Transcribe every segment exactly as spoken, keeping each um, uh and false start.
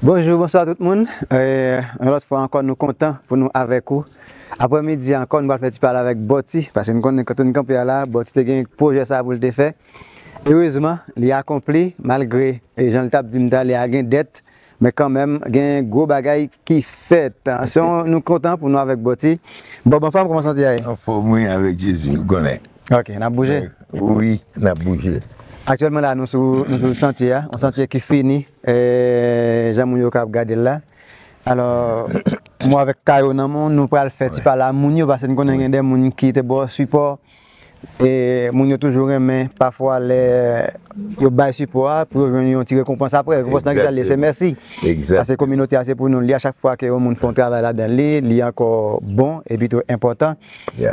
Bonjou, bonswa tout moun. Eh, yon lòt fwa ankò, nou kontan pou nou avèk ou. Aprèmidi a ankò, nou pral fè ti pale avèk Bòti, paske nou konnen kote n kanpe a la, Bòti te gen pwojè sa pou l te fè. Erezman, li akonpli, malgre, eh, jan l t ap di m talè a, gen dèt, men kanmenm, gen gwo bagay ki fèt. So, nou kontan pou nou avèk Bòti. Bon, bon, anfòm, kòman santi a ye? Anfòm, wi, avèk Jezi, ou konnen. Ok, n ap bouje? Wi, n ap bouje. Aktyèlman la, nou sou, nou sou santye a, yon santye ki fini, eh, jan moun yo ka ap gade l la. Alò, mwen avèk kayo nan men w, nou pral fè ti pale a moun yo, paske n konnen gen de moun ki te ba w sipò, e moun yo toujou renmen, pafwa, lè yo bay sipò a, pou yo jwenn yon ti rekonpans apre. Rekonpans nan ki sa l ye? Se mèsi. Paske kominote a se pou nou l ye. A chak fwa ke yon moun fè yon travay ladan li, li ankò bon, epi tou enpòtan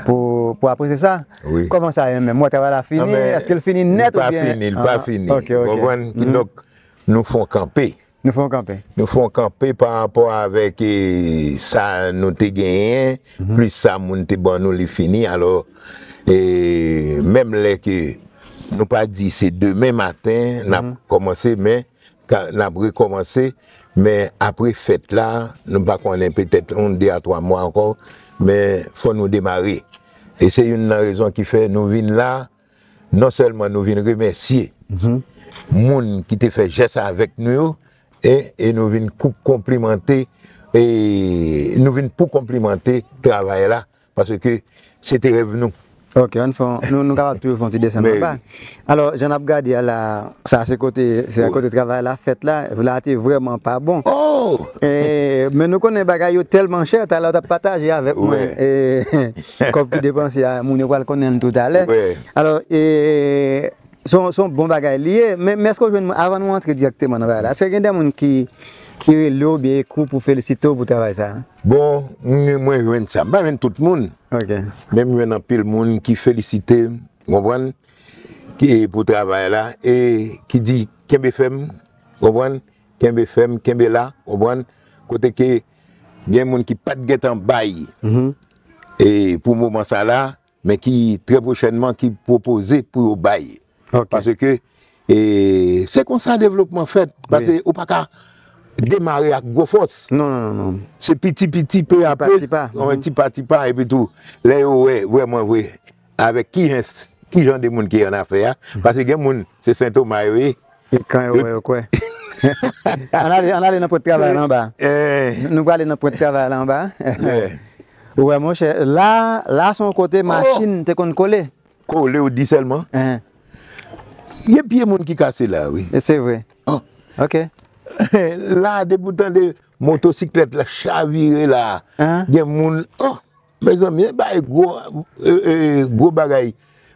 pou, pou apresye sa. Kòman sa ye menm? Mwen, travay la fini? Èske l fini nèt oubyen? Li pa fini, li pa fini. Ou konprann? Kidonk, nou fè yon kanpe. Nou fè yon kanpe. Nou fè yon kanpe pa rapò avèk, eh, sa nou te genyen, plis sa moun te ban nou, li fini. Alò, eh, menm lè ke nou pa di se demen maten, n ap kòmanse, men ka, n ap rekòmanse, men apre fèt la, nou pa konnen, petèt yon, de a twa mwa ankò, men fò nou demare. E se youn nan rezon ki fè nou vin la, non sèlman nou vin remèsye moun ki te fè jès avèk nou yo, e, e nou vin kou-, konplimante, e nou vin pou konplimante travay la, paske se te rèv nou. Ok, ann fè, nou, nou kapab toujou fè yon ti desann anba. Alò, jan n ap gade a la, sa se kote, se kote travay la fèt la, la te vrèman pa bon. E, men nou konnen bagay yo tèlman chè, talè w t ap pataje avèk mwen, e, kòb ki depanse a, moun yo pral konnen l toutalè. Alò, e, se yon, se yon bon bagay li ye, men, men èske w jwenn, avan nou antre dirèkteman nan bagay la, èske gen de moun ki, ki rele w oubyen ekri w pou felisite w pou travay sa a? Bon, mwen, mwen jwenn sa. M pa jwenn tout moun. Ok. Men m jwenn anpil moun ki felisite m, konprann, ki, pou travay la, e ki di, kenbe fèm, konprann, kenbe fèm, kenbe la, konprann, kote ke gen moun ki pa t gentan bay, e pou moman sa la, men ki trè pwochènman ki pwopoze pou yo bay. Paske, e, se konsa devlopman fèt. Paske ou pa ka demare ak gwo fòs. Non, non, non, non. Se piti piti, pe a pe, ti pa, ti pa, epi tou, lè yo wè, vrèman vre, avèk ki jan, ki jan de moun ki annafè a. Paske gen moun, se Sen Toma yo ye. E kan yo wè, yo kwè. Ann ale, ann ale nan pwent travay la anba. Nou, nou prale nan pwent travay la anba. Ou wè, monchè, la, la se yon kote machin te konn kole. Kole ou di sèlman. Gen pye moun ki kase la, wi. E se vre. Ok. La, depi w tande motosiklèt la chavire la, gen moun, oh, mezanmi, e bay gwo, e, e, gwo bagay,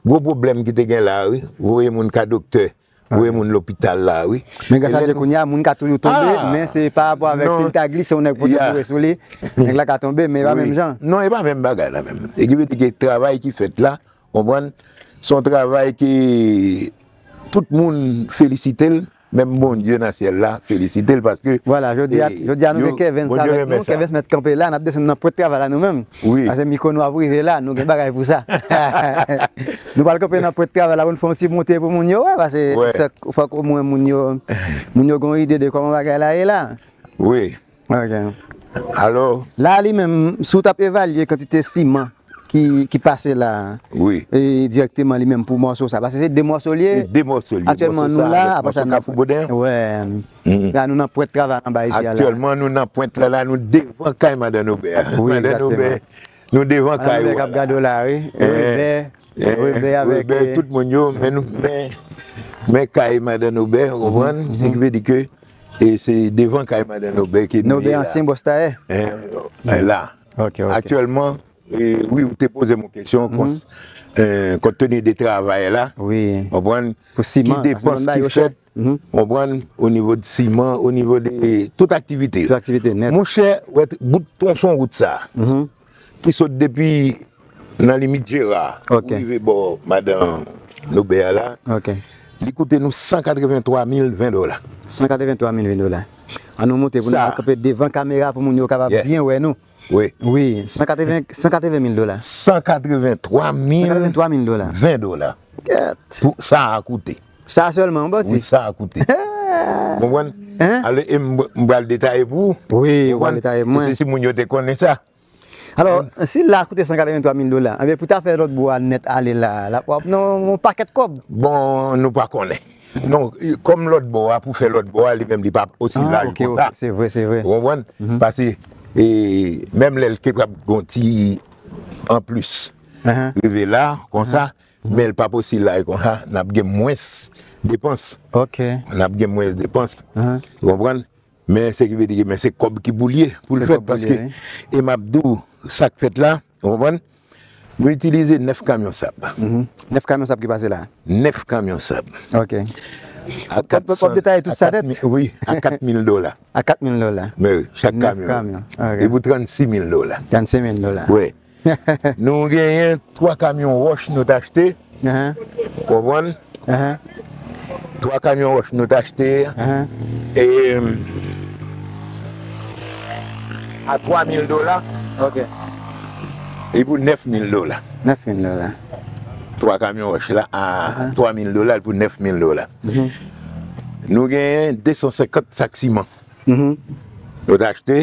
gwo pwoblèm ki te gen la, wi. Voye moun ka doktè, voye moun lopital la, wi. Men gras a Dye, kounye a, moun ka toujou tonbe, men se pa rapò avèk si l ta glise, yon nèg pote boure sou li, nèg la ka tonbe, men e pa menm jan. Non, e pa menm bagay la menm. E ki vle di ke travay ki fèt la, konprann, se yon travay ke tout moun felisite l, menm Bondye nan syèl la felisite l, paske, vwala, jodi a, jodi a nou gen Kevens avèk nou, Kevens mèt kanpe la, n ap desann nan pwent travay la nou menm. Paske mikwo nou ap rive la, nou gen bagay pou sa. Nou pral kanpe nan pwent travay la pou n fè yon ti monte pou moun yo wè, paske fòk, fòk omwen moun yo, moun yo gen yon ide de kòman bagay la ye la. Wi. Ok. Alò, la li menm, si w t ap evalye kantite siman ki, ki pase la, wi, e dirèkteman li menm pou mòso sa, paske se de mòso li ye. De mòso li ye. Aktyèlman, mòso nou sa la, avèk apre sa, mòso Kafou Boden. Wè. La, nou nan pwent travay anba isi a la. Aktyèlman, nou nan pwent la, la, nou devan kay Madan Nobè. Wi, Madan Nobè, nou devan kay ou a la. Madan Nobè k ap gade w la, wi. Rebè, Rebè avèk, Rebè, tout moun yo, men nou, men, men kay Madan Nobè, ou konprann? Se ki vle di ke, e se devan kay Madan Nobè ke nou ye la. Nobè ansyen bòs tayè. La. Ok, ok. Aktyèlman, e, wi, ou te poze m yon kesyon, kont, e, kont teni de travay la. Wi. Konprann? Pou siman, ki depans ki fèt, konprann, o nivo de siman, o nivo de tout aktivite. Tout aktivite nèt. Monchè, wè, bout twonson wout sa, ki sot depi nan limit Jera, pou rive bò Madan Nobè a la, li koute nou san katrevenntwa mil ven dola. San katrevenntwa mil ven dola. An nou monte pou nou kanpe devan kamera pou moun yo kapab byen wè nou. Wi. Wi, san katreven, san katreven mil dola. San katrevenntwa mil, san katrevenntwa mil dola. Ven dola. Gèt. Pou sa a koute. Sa sèlman, Bòti? Wi, sa a koute. Konprann? Hein? Ale, e m, m pral detaye pou ou. Wi, ou pral detaye pou mwen. Se si moun yo te konnen sa. Alò, si la koute san katrevenntwa mil dola, enben, pou ta fè lòt bò a nèt ale la, la, w ap nan yon pakèt kòb. Bon, nou pa konnen. Non, kòm lòt bò a, pou fè lòt bò a, li menm, li pa osi laj konsa. Ah, ok, ok, se vre, se vre. Ou konprann? Mhm. Paske, e, menm lè l kapab gon ti anplis rive la, konsa, men l p ap osi laj konsa, n ap gen mwens depans. Ok. N ap gen mwens depans. Ou konprann? Men se ki vle di ke, men se kòb ki pou l ye, pou l fèt, paske, e m ap di w, sa k fèt la, ou konprann? Nou itilize nèf kamyon sab. Mhm. Nèf kamyon sab ki pase la? Nèf kamyon sab. Ok. A w ap, w ap detaye tout sa nèt? Wi, a kat mil dola. A kat mil dola. Men wi, chak kamyon. Nèf kamyon. Ok. E pou trannsis mil dola. Trannsis mil dola. Wi. Nou genyen twa kamyon wòch nou t achte. Ahan. Konprann? Ahan. Twa kamyon wòch nou t achte. Ahan. E, a twa mil dola. Ok. E pou nèf mil dola. Nèf mil dola. Twa kamyon wòch la a twa mil dola, pou nèf mil dola. Mhm. Nou genyen de san senkant sak siman. Mhm. Nou t achte.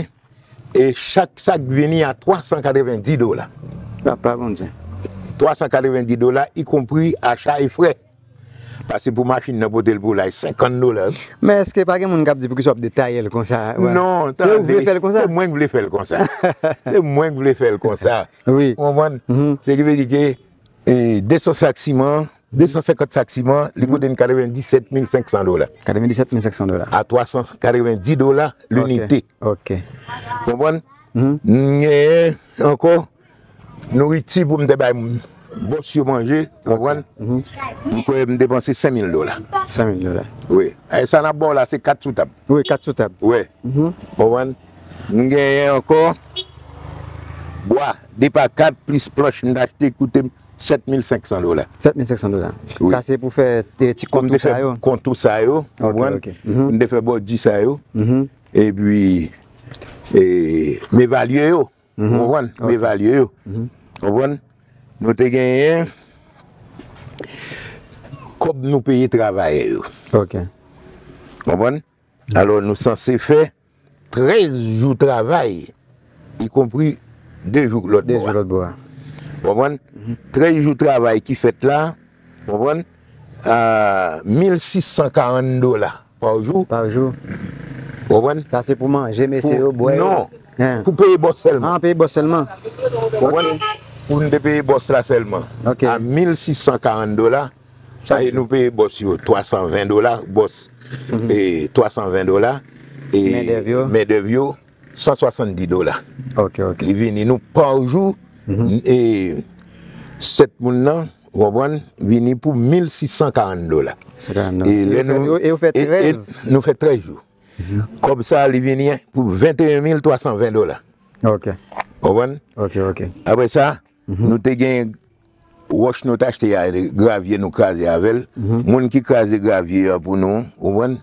E chak sak vini a twa san katrevendi dola. Papa Bondye. Twa san katrevendi dola, ikonpri acha e frè. Paske pou machin nan pote l pou la, e senkant dola. Men èske pa gen moun k ap di poukisa w ap detaye l konsa? Non, se ou k vle fè l konsa? Se mwen k vle fè l konsa. Se mwen k vle fè l konsa. Wi. Ou konprann? Mhm. Se ki vle di ke, e, de san sak siman, de san senkant sak siman, li koute n katrevendisèt mil senk san dola. Katrevendisèt mil senk san dola. A twa san katrevendi dola linite. Ok, ok. Konprann? Mhm. M genyen ankò nouriti pou m te bay m, bòs yo manje, konprann? Mhm. M kwè m depanse senk mil dola. Senk mil dola. Wi. E sa n ap ba w la, se kat sou tab. Wi, kat sou tab. Wi. Mhm. Konprann? M genyen ankò bwa, de pa kat, plis planch m t achte, koute m sèt mil senk san dola. Sèt mil senk san dola. Wi. Sa se pou fè ti, ti kontou sa yo? Pou m te fè kontou sa yo, ok, konprann? Ok. Mhm. Pou m te fè bòdi sa yo. Mhm. Epi, e, m evalye yo. Mhm. Konprann? M evalye yo. Mhm. Konprann? Nou te genyen kòb nou peye travayè yo. Ok. Konprann? Alò, nou sanse fè trèz jou travay, ikonpri de jou lòt bò a. De jou lòt bò a. Konprann? Mhm. Trèz jou travay ki fèt la, konprann? A mil sis san karant dola pa jou. Pa jou. Konprann? Sa se pou manje, mesye yo, bwè yo? Non. Hen. Pou peye bòs sèlman. Ah, peye bòs sèlman. Konprann? Ok. Pou n te peye bòs la sèlman. Ok. A mil sis san karant dola, sa e nou peye bòs yo twa san ven dola, bòs, mhm, e, twa san ven dola, e mendèv yo, mendèv yo, san swasanndis dola. Ok, ok. Li vini nou pa jou, mhm, e, sèt moun nan, ou konprann, vini pou mil sis san karant dola. San karant dola. E lè nou, e, e nou fè trèz. Nou fè trèz jou. Mhm. Kòb sa a, li vini pou venteyen mil twa san ven dola. Ok. Konprann? Ok, ok. Apre sa, mhm, nou te gen wòch nou t achte a, gravye nou kraze avè l. Mhm. Moun ki kraze gravye a pou nou, ou konprann?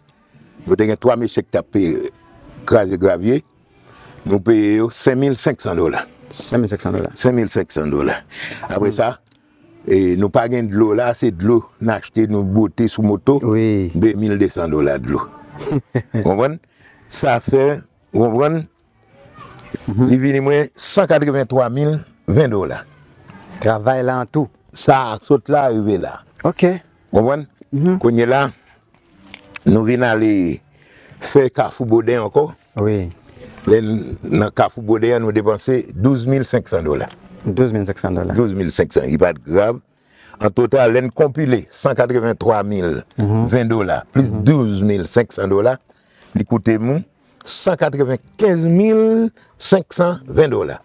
Nou te gen twa mesye ki t ap peye kraze gravye. Nou peye yo senk mil senk san dola. Senk mil senk san dola. Senk mil senk san dola. Apre sa, e, nou pa gen dlo la, se dlo n achte, nou bwote sou moto. Wi. De mil de san dola dlo. Konprann? Sa fè, ou konprann? Mhm. Li vini mwen san katrevenntwa mil ven dola. Travay la an tou. Sa sot la rive la. Ok. Konprann? Mhm. Kounye la, nou vin ale fè Kafou Boden ankò. Wi. Lè n, nan Kafou Boden an, nou depanse douz mil senk san dola. Douz mil senk san dola. Douz mil senk san, li pa t grav. An total, lè n konpile san katrevenntwa mil ven dola plis douz mil senk san dola, li koute m san katrevenkenz mil senk san ven dola.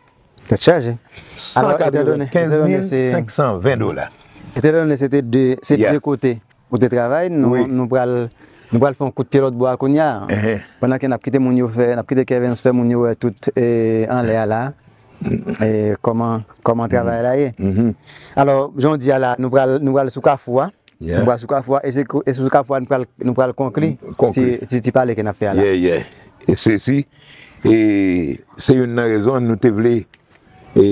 Tèt chaje. San katrevenkenz mil senk san ven dola. Etandone se te de, se de kote ou te travay, nou, nou pral, nou pral fè yon kout pye lòt bò a kounye a. Pandan ke n ap kite moun yo fè, n ap kite Kervens fè moun yo wè tout, e, anlè a la. E, kòman, kòman travay la ye. Alò, jan w di a la, nou pral, nou pral sou Kafou a. Nou pral sou Kafou a, e se, e se sou Kafou a nou pral, nou pral konkli ti, ti, ti pale ke n ap fè a la. Yeah, yeah. E se si, e se youn nan rezon nou te vle, e,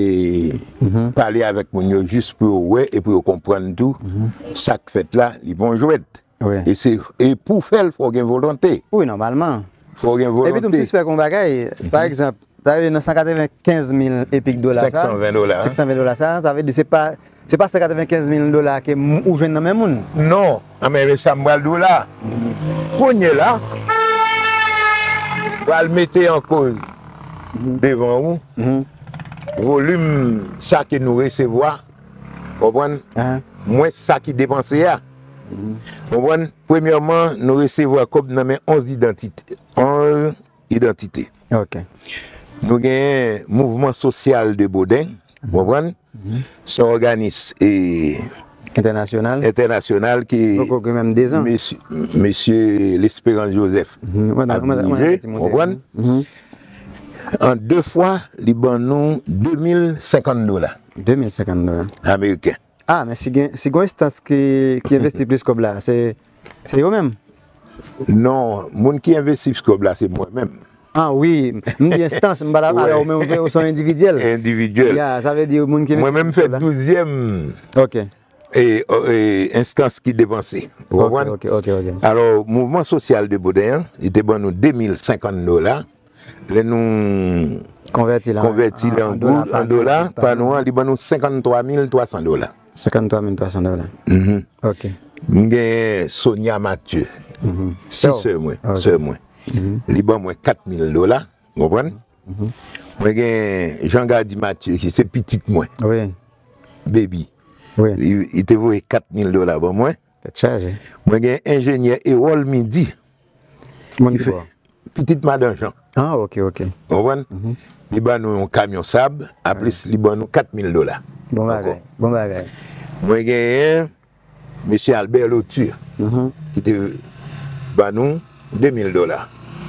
pale avèk moun yo jis pou yo wè e pou yo konprann tou sa k fèt la, li pa yon jwèt. Wi. E se, e pou fè l, fò w gen volonte. Wi, nòmalman. Fò w gen volonte. Epi tou, m sispèk yon bagay. Pa egzanp, sa vle di nan san katrevenkenz mil e pik dola sa, senk san ven dola, senk san ven dola sa, sa vle di se pa, se pa san katrevenkenz mil dola ke m- ou jwenn nan men moun. Non, a, men, men sa m pral di w la. Kounye la, pral mete an koz devan ou volim sa ke nou resevwa, konprann? Mwens sa ki depanse a. Konprann? Premyèman, nou resevwa kòb nan men onz idantite. Onz idantite. Ok. Nou genyen Mouvman Sosyal de Boden, konprann? Se yon òganis e entènasyonal. Entènasyonal ki poko gen menm dezan. Mesye, mesye Lesperance Joseph ap dirije, konprann? An de fwa, li ban nou de mil senkant dola. De mil senkant dola ameriken. Ah, men si gen, si gen yon enstans ki, ki envesti plis kòb la, se, se yo menm? Non, moun ki envesti plis kòb la, se mwen menm. Ah wi, m di enstans, m pa ta pale ou menm, ou se yon endividyèl. Endividyèl. Ya, sa vle di moun ki envesti plis kòb la. Mwen menm fè douzyèm. Ok. E, e, enstans ki depanse. Ou konprann? Ok, ok, ok. Alò, Mouvman Sosyal de Boden an, li te ban nou de mil senkant dola. Lè nou konvèti l an, konvèti l an, an goud, an dola, pa nou an, li ban nou senkanntwa mil twa san dola. Senkanntwa mil twa san dola. Mhm. Ok. M gen Sonia Mathieu, ti sè mwen, sè mwen. Li ban mwen kat mil dola, ou konprann? Mwen gen Jean Gardy Mathieu, ki se pitit mwen. Wi. Baby. Wi. Li, li te voye kat mil dola ban mwen. Tèt chaje. Mwen gen enjenyè Erol Midi. Moun ki fè pitit madan Jan. Ah, ok, ok. Ou konprann? Li ban nou yon kamyon sab, anplis li ban nou kat mil dola. Bon bagay, bon bagay. Mwen genyen mesye Albert Lauture, ki te ban nou de mil dola.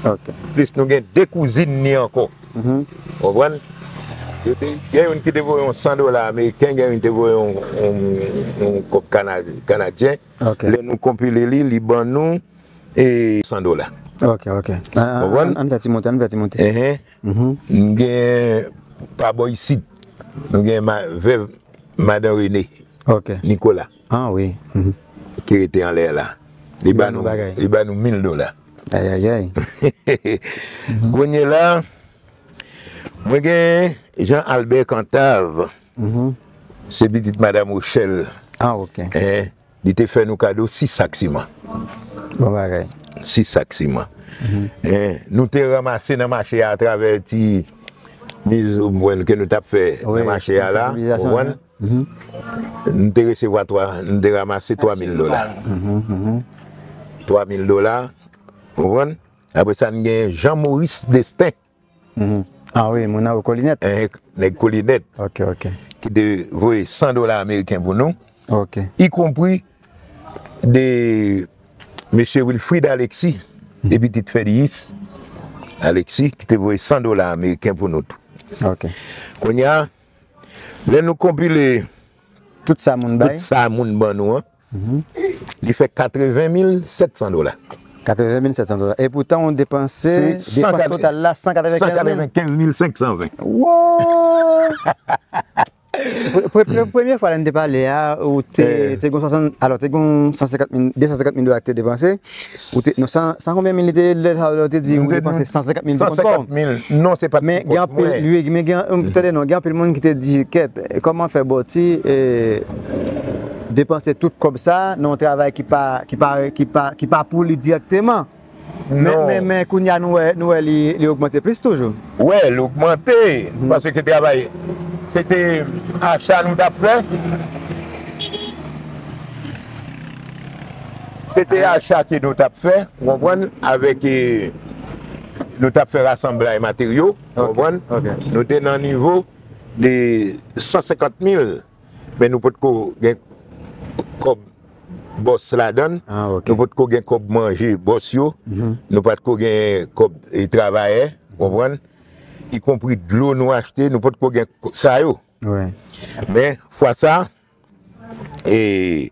Ok. Plis nou gen de kouzin ni ankò. Ou konprann? Yo te, gen youn ki te voye yon san dola ameriken, gen youn te voye yon, yon, yon kòb kana-, kanadyen. Ok. Lè nou konpile li, li ban nou e san dola. Ok, ok. An, an, an fè ti monte, an fè ti monte. Enhen. M gen pa bò isit. Nou gen ma-, vèv madan Rene. Ok. Nicolas. Ah wi. Ki rete anlè la. Li ban nou, li ban nou mil dola. Ayayay. Kounye la, mwen gen Jean Albert Cantave. Se pitit madanm Rochelle. Ah, ok. Eh, li te fè nou kado sis sak siman. Bon bagay. Sis sak siman. Eh, nou te ranmase nan mache a atravè ti miz mwen ke nou t ap fè nan mache a la, ou konprann? Nou te resevwa twa, nou te ranmase twa mil dola. Twa mil dola, ou konprann? Apre sa, n gen Jean Maurice Destin. Ah wi, moun nan Kolinèt. Eh, nèg Kolinèt. Ok, ok. Ki te voye san dola ameriken pou nou. Ok. Ikonpri de mesye Wilfrid Alexis, e pitit Fediyis Alexis, ki te voye san dola ameriken pou nou tou. Ok. Kounye a, lè nou konpile tout sa moun bay, tout sa moun ban nou an, li fè katreven mil sèt san dola. Katreven mil sèt san dola. E poutan, ou depanse, depans total la, san katrevenkenz mil. San katrevenkenz mil senk san ven. Wow! Pre-, pre-, pre-, premye fwa lè n te pale a, ou te, te gon swasant, alò, te gon san senkant mil, de san senkant mil dola ki te depanse. Ou te, non, san, san konbyen mil li te, lè sa, ou te di, ou depanse san senkant mil pou kont pa w. San senkant mil, non, se pa t pou kont mwen. Men gen anpil, wi, men gen, tande non, gen anpil moun ki te di, kèt, kòman fè Bòti, eh, depanse tout kòb sa nan yon travay ki pa, ki pa, ki pa, ki pa pou li dirèkteman. Men, men, men kounye a nou wè, nou wè li, li ogmante plis toujou. Wè, li ogmante, paske travay, se te acha nou t ap fè. Se te acha ke nou t ap fè, ou konprann, avèk, eh, nou t ap fè rasanblay materyo, ou konprann. Nou te nan nivo de san senkant mil, men nou potko gen kòb bòs ladan l. Nou potko gen kòb manje bòs yo. Nou potko gen kòb, eh, travayè, ou konprann? Ikonpri dlo nou achte, nou potko gen sa yo. Men, fwa sa, e,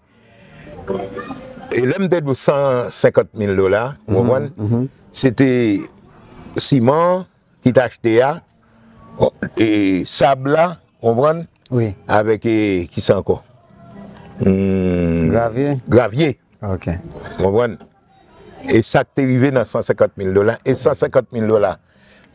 e lè m te di w san senkant mil dola, ou konprann? Se te siman ki t achte a, e, sab la, ou konprann? Wi. Avèk, e, kisa ankò? Hmm, gravye. Gravye. Ok. Ou konprann? E sa k te rive nan san senkant mil dola. E san senkant mil dola,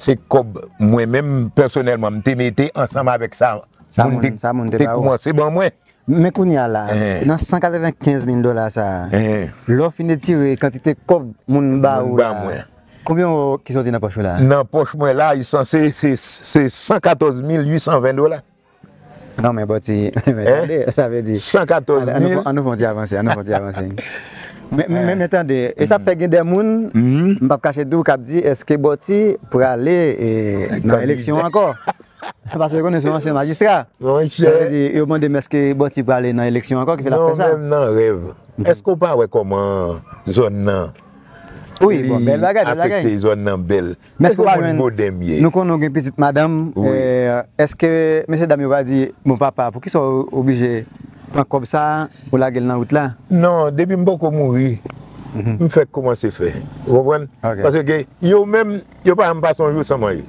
se kòb mwen menm, pèsonèlman, m te mete ansanm avèk sa Sa moun moun, te, sa moun te te ba ou. kòmanse ban mwen. Men kounye a la, Ehe. nan san katrevenkenz mil dola sa a, Ehe. lè w fin etire kantite kòb moun ba Moun ou ba la, mwen. konbyen w ki soti nan pòch ou la? Nan pòch mwen la, li sanse se, se san katòz mil uit san ven dola. Non, men Bòti, men Hein? tande, sa vle di. San katòz mil. Ann nou, ann nou fè yon ti avanse, ann nou fè yon ti avanse. Men, men, men tande, e sa fè gen de moun, Mhm. m p ap kache di w, k ap di, èske Bòti prale e, nan Kandida. eleksyon ankò? Paske yo konnen se yon ansyen majistra. Monchè. Sa vle di, yo mande m èske Bòti prale nan eleksyon ankò, ki fè l ap Non, fè sa. menm nan rèv. Mhm. Èske w pa wè kòman zòn nan Wi, bon, bèl bagay, bèl bagay. afekte, zòn nan bèl? Men èske w pa jwenn, Boden m ye. Nou konnen w gen pitit madanm, Wi. eh, èske mesye dam yo pa di, "Bon, papa, poukisa w oblije pran kòb sa a, ou lage l nan wout la?" Non, depi m poko mouri, Mhm. m fèk kòmanse fè. Ou konprann? Ok. Paske yo menm, yo pa janm pase yon jou san manje.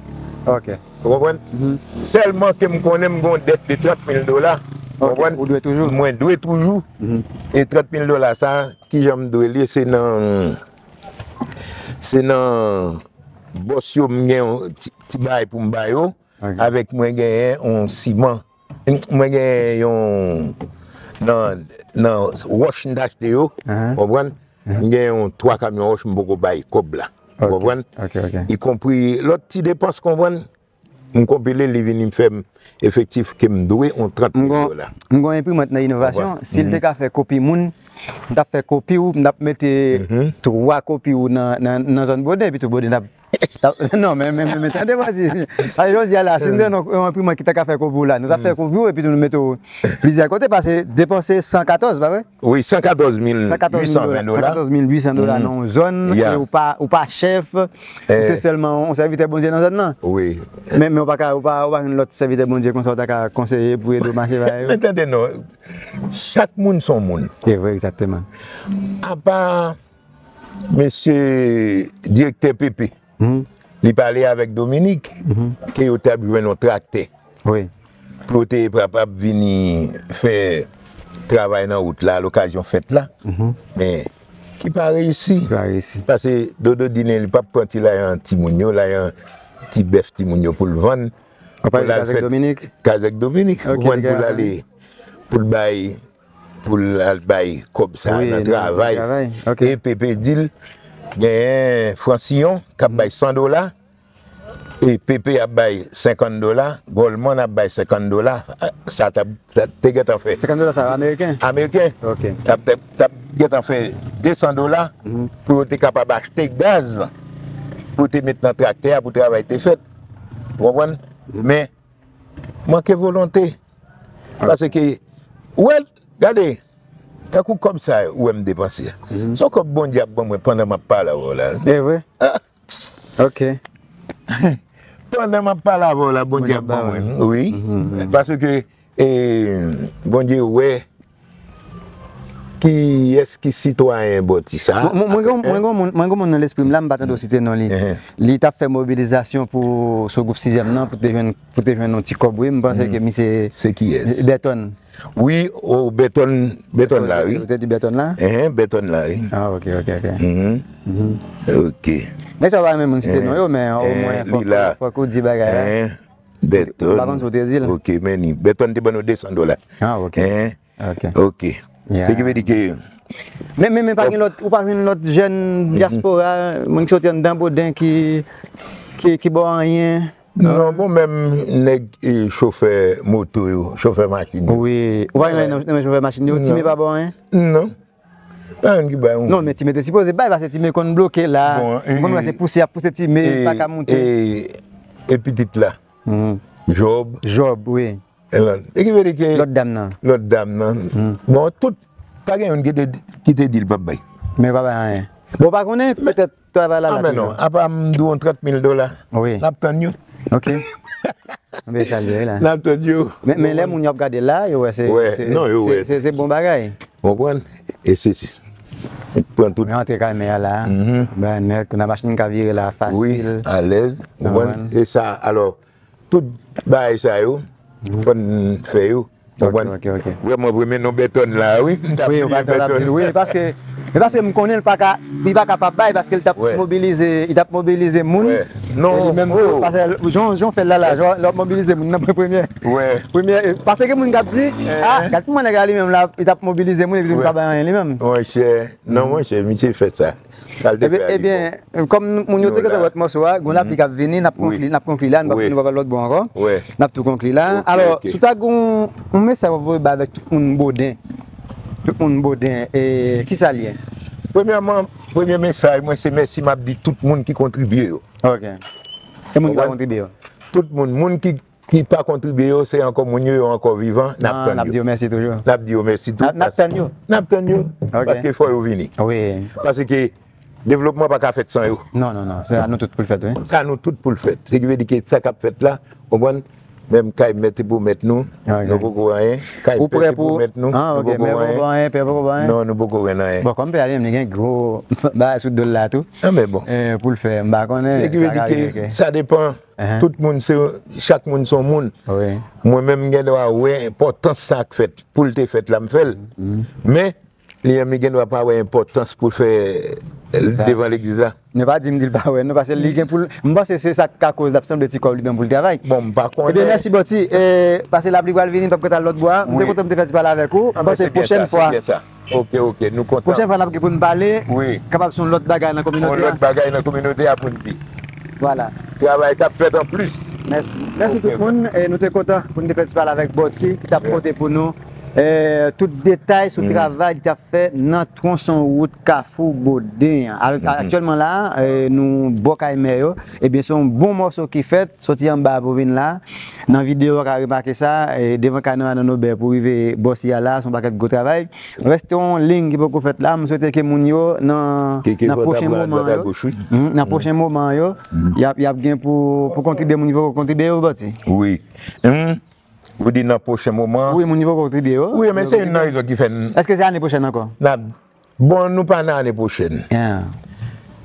Ok. Ou konprann? Mhm. Sèlman ke m konnen m gen yon dèt de trant mil dola. Ou Ok, konprann? ou dwe toujou. Mwen dwe toujou. Mhm. E trant mil dola sa, kijan m dwe li, se nan, se nan bòs yo, m gen yon ti, ti bagay pou m ba yo. Ok. Avèk mwen genyen yon siman. Mwen genyen yon, nan, nan wòch m t achte yo, Ahan. konprann? Ahan. M genyen yon twa kamyon wòch m poko bay kòb la. Ok, Konprann? ok, ok. Ikonpri lòt ti depans, konprann? M konpile, li vini m fè m efektif ke m dwe yon trant mil M gon, dola. m gon enprimant nan inovasyon. Konprann? Si l te Mhm. ka fè kopi moun, m t ap fè kopi w, m t ap mete Mhm. twa kopi w nan, nan, nan zòn Boden, epi tou Boden t ap, t ap, non, men, men, men, men, tande, Bòti. Sa jodi a la, si nou te yon, yon enprimant ki ta ka fè kopi w la, nou t ap fè Mhm. kopi w, epi tou nou mete w plizyè kote, paske depanse san katòz, pa vre? Wi, san katòz mil uit san ven dola. San katòz mil uit san dola nan yon zòn, Yeah. e ou pa, ou pa chèf, ou se sèlman yon sèvitè Bondye nan zòn nan. Wi. Men, men ou pa ka, ou pa, ou pa jwenn lòt sèvitè Bondye konsa ou ta ka konseye pou ede w mache bagay yo. Men tande non, chak moun se yon moun. Se vre, egzakteman. Apa mesye direktè P P, Mhm. li pale avèk Dominique, Mhm. ke yo t ap jwenn yon traktè. Wi. Pou yo te kapab vini fè travay nan wout la, lokazyon fèt la. Mhm. Men, ki pa reyisi. Ki pa reyisi. Paske Dodo di li p ap pran ti lajan timoun yo, lajan ti bèf timoun yo pou l vann. Ou pale de Kazèk Dominik? Kazèk Dominik. Ok, Ou konprann, pou l ale, pou l bay, pou l al bay kòb sa Wi, nan nan travay. travay. Ok. E P P di l, genyen Fransillon k ap bay san dola, e P P ap bay senkant dola, Goldman ap bay senkant dola, sa t ap, t ap, te gentan fè. Senkant dola sa, ameriken? Ameriken. Ok. T ap, t ap, t ap gentan fè de san dola Mhm. pou yo te kapab achte gaz pou te met nan traktè a pou travay te fèt. Ou konprann? Mhm. Men, manke volonte. Ok. Paske, ou wè, gade, tankou kòb sa ou wè m depanse a. Mhm. Se yon kòb Bondye ap ban mwen pandan m ap pale avè w la. E vre? Ah. Ok. Pandan m ap pale avè w la, Bondye ap ban mwen. Wi. Mhm, mhm. Paske, e, Bondye wè kiyès ki sitwayen Bòti sa. Mwen, mwen, mwen gen, mwen gen moun, mwen gen moun nan lespri m la, m pa tande w site non li. Ehe. Li t ap fè mobilizasyon pou, sou gwoup sizyèm nan, pou te jwenn, pou te jwenn yon ti kòb, wi. M panse ke misye Se kiyès? Bètòn. Wi, o, Bètòn, Bètòn la, wi. Ou te di Bètòn la? Ehe, Bètòn la, wi. Ah, ok, ok, ok. Mhm. Mhm. Ok. Men sa pa menm moun site non yo, men omwen fòk, fòk ou di bagay la. Ehe. Bètòn. M pa konn si w te di l. Ok, men ni. Bètòn te ban nou de san dola. Ah, ok. Ehe. Ok. Ok. Yeah. Se ki vle di ke Men, men, men pa gen lòt, ou pa jwenn lòt jèn dyaspora, moun ki soti anndan Boden ki, ki, ki ba w anyen? Non, bon, menm nèg, e, chofè moto yo, chofè machin yo. Wi. Ou pa jwenn nan, nan chofè machin yo, Time pa ba w anyen? Non. Pa youn ki bay yon. Non, men Time te sipoze bay, paske Time konn bloke la. Bon, m konn wè se pouse, y ap pouse Time, pa ka moute. E, e pitit la. Mhm. Jòb. Jòb, wi. E lòt. E ki vle di ke Lòt dam nan. Lòt dam nan. Mhm. Bon, tout, pa gen youn ki te, ki te di l p ap bay. Men pa bay anyen. Bon, pa konnen, petèt travay la la toujou. Ah, men non, apa m di w yon trant mil dola. Wi. N ap tann yo. Ok. Anben salye wi la. N ap tann yo. Men, men lè moun yo ap gade la, yo wè se, se, non, yo se, wè. Se, se bon bagay. Konprann? E se, se, pran tout. Mwen antre kay mè a la. Mhm. Bay nèt, kounye a machin ka vire la fasil. Wi, alèz. Konprann? Konprann? E sa, alò, tout bagay sa yo, fò n fè yo. Konprann? Ok, ok, ok. Vrèman, vrèman, non Bètòn la, wi. M t ap Wi, ou pa bliye t ap di l, Bètòn. Wi, paske Men paske m konnen l pa ka, li pa ka pa bay, paske l t ap mobilize, li t ap mobilize moun. E li menm tou, paske jan, jan w fè l la, la, jan w ap mobilize moun nan premye. Premye, paske gen moun k ap di, ah, gad kòman nèg la li menm la, li t ap mobilize moun epi li pa bay anyen li menm. Monchè, non, monchè, misye fè sa. Sa l te fè a, li bon. Ebyen, kòm moun yo te gentan wè lòt mòso a, gen lapli k ap vini, n ap konkli, n ap konkli la, nou p ap, nou p ap al lòt bò ankò. N ap tou konkli la. Alò, si w ta gen yon, yon mesaj w ap voye bay avèk tout moun Boden, tout moun Boden, e, kisa l ye? Premyèman, premye mesaj mwen, se mèsi m ap di tout moun ki kontribye yo. Ok. E moun ki pa kontribye yo? Tout moun, moun ki ki pa kontribye yo, se ankò moun yo, yo ankò vivan, n ap tann yo. N ap di yo mèsi toujou. N ap di yo mèsi tou. N ap tann yo. N ap tann yo. Ok. Paske fò yo vini. Wi. Paske devlopman pa ka fèt san yo. Non, non, non. Se a nou tout pou l fèt, wi. Se a nou tout pou l fèt. Se ki vle di ke sa k ap fèt la, konprann? Menm kay mèt e pou mèt nou, nou poko anyen. Kay pè e pou mèt nou, nou poko anyen. Pè poko anyen? Non, nou poko jwenn anyen. Bon, kòm pè a li menm, li gen gwo bagay sou do l la tou. An, men bon. Pou l fè, m pa konnen. Se ki vle di ke sa depan. Tout moun se, chak moun se yon moun. Mwen menm m gen dwa wè enpòtans sa k fèt. Pou l te fèt la, m fè l. Men, li menm li gen dwa pa wè enpòtans pou l fè devan legliz la. Nou pa di m di l pa wè, non, paske li gen pou l, m panse se sa k ka koz l ap sanble ti kò w li menm pou l travay. Bon, m pa konnen. Ebyen, mèsi Bòti. E, paske lapli pral vini, n p ap gentan al lòt bò a. M te kontan m te fè ti pale avèk ou. M panse pwochèn fwa. Ok, ok, nou kontan. Pwochèn fwa n ap gen pou n pale, kapab se yon lòt bagay nan kominote a. Yon lòt bagay nan kominote a pou n di. Vwala. Travay k ap fèt anplis. Mèsi. Mèsi tout moun. E nou te kontan pou n te fè ti pale avèk Bòti ki t ap pote pou nou, e, tout detay sou travay li t ap fè nan twonson wout Kafou Boden an. Al-, aktyèlman la, e, nou bò kay mè yo. Ebyen, se yon bon mòso ki fèt. Soti anba pou vin la. Nan videyo, w ka remake sa, e, devan kay nou a nan Nobè pou rive bò si a la, se yon pakèt gwo travay. Reste yon liy ki poko fèt la. M swete ke moun yo nan, nan pwochen moman yo, nan pwochen moman yo, y ap, y ap gen pou, pou kontribye moun ki poko kontribye yo, Bòti. Wi. Ou di nan pwochen moman? Wi, moun ki poko kontribye yo. Wi, men se youn nan rezon ki fè n... Èske se ane pwochèn ankò? N ap, bon, nou pa nan ane pwochèn.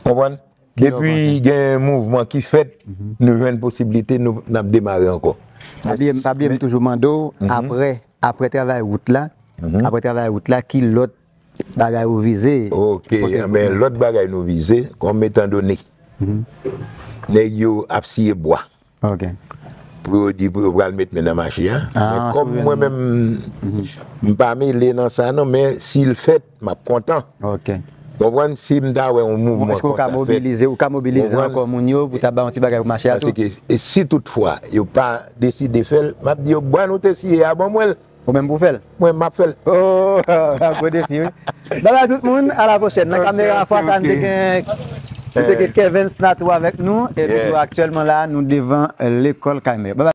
Konprann? Depi gen mouvman ki fèt, nou jwenn posiblite, nou, n ap demare ankò. Pa bliye, pa bliye, m toujou mande w, apre, apre travay wout la, apre travay wout la, ki lòt bagay ou vize? Ok, men lòt bagay nou vize, kòm etandone nèg yo ap siye bwa. Ok. Pou yo di pou yo pral met men nan mache a. Men kòm mwen menm, m pa mele nan sa non, men si l fèt, m ap kontan. Ok. Konprann? Si m ta wè yon mouvman konsa fèt. Èske ou ka mobilize, ou ka mobilize ankò moun yo pou ta bay yon ti bagay pou mache a tou? Paske, e si toutfwa yo pa deside fè l, m ap di yo, bwa nou te siye a, ban mwen l. Ou menm pou fè l? Mwen, m ap fè l. Oh, gwo defi, wi. Babay tout moun, a la pwochèn. Nan kamera fwa sa, n te gen, n te gen Kevens Natou avèk nou. Epi tou, aktyèlman la, nou devan, e, lekòl Kay Mè. Babay.